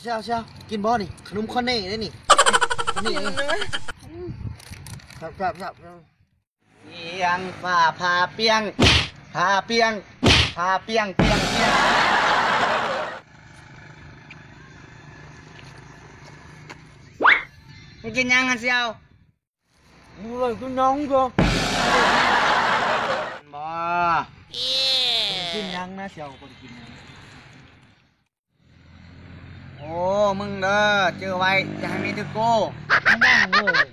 ຊຽວ ຊຽວ ກິນບໍ່ນີ້? ຂະໜົມຄອນເນເດ້ນີ້ ນີ້ ແຊບໆໆ. ປຽງ ຟ້າຜ່າ ປຽງ ຜ່າ ປຽງ ຜ່າ ປຽງ ປຽງ ປຽງ. ມຶງກິນຫຍັງຫັ້ນຊຽວ? ບໍ່ໄດ້ກິນຫຍັງເດີ. ບໍ່ ບໍ່ໄດ້ກິນຫຍັງນະຊຽວ ບໍ່ໄດ້ກິນຫຍັງ. ໂອ້ ມຶງເດີ ຈື່ໄວ້ ຢ່າໃຫ້ມີຖືກກູ. ຫຍັງເວີຍ?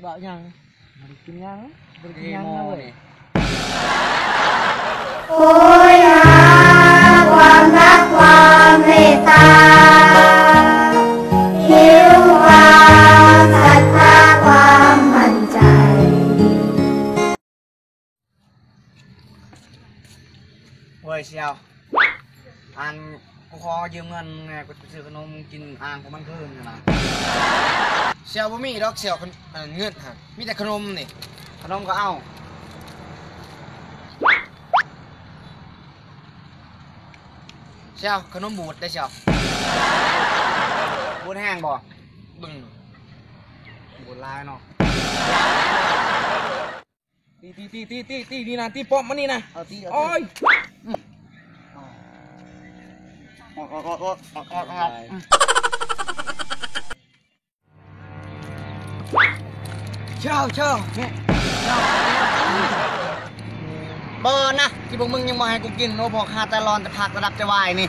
ເວົ້າຫຍັງ? ບໍ່ໄດ້ກິນຫຍັງ ບໍ່ໄດ້ກິນຫຍັງນະເວີຍ. ໂຫຍຫາຄວາມຮັກຄວາມເມດຕາ ຫິວຫາສັດທາຄວາມໝັ້ນໃຈ. ເວີຍຊຽວ ອັນ ກູຂໍຢືມເງິນແດ່ ກູໄປຊື້ຂະໜົມກິນອ່າງຂອງມັນຄືນນະ. ຊຽວບໍ່ມີດອກຊຽວ ອັນ ເງິນຫັ້ນ ມີແຕ່ຂະໜົມນີ້ ຂະໜົມກໍເອົາ. ຊຽວ ຂະໜົມບູດເດ້ຊຽວ. ບູດແຮງບໍ່? ເບິ່ງ ບູດຫຼາຍເນາະ. ຕີ ຕີ ຕີ ຕີ ຕີ ຕີ ນີ້ນະ ຕີປ້ອມມັນນີ້ນະ. ເອົາຕີ ເອົາຕີ. ໂອ້ຍ ອືມ ອອກ ອອກ ອອກ ອອກ ອອກ ອອກ ອອກ. ເຈົ້າ ເຈົ້າ ແມ່ ເຈົ້າ ບໍ່ນະ ທີ່ພວກມຶງຍັງບໍ່ໃຫ້ກູກິນ. ໂອ້ ພວກຫາແຕ່ຮ້ອນແຕ່ຜັກ ແຕ່ດັບແຕ່ວາຍນີ້.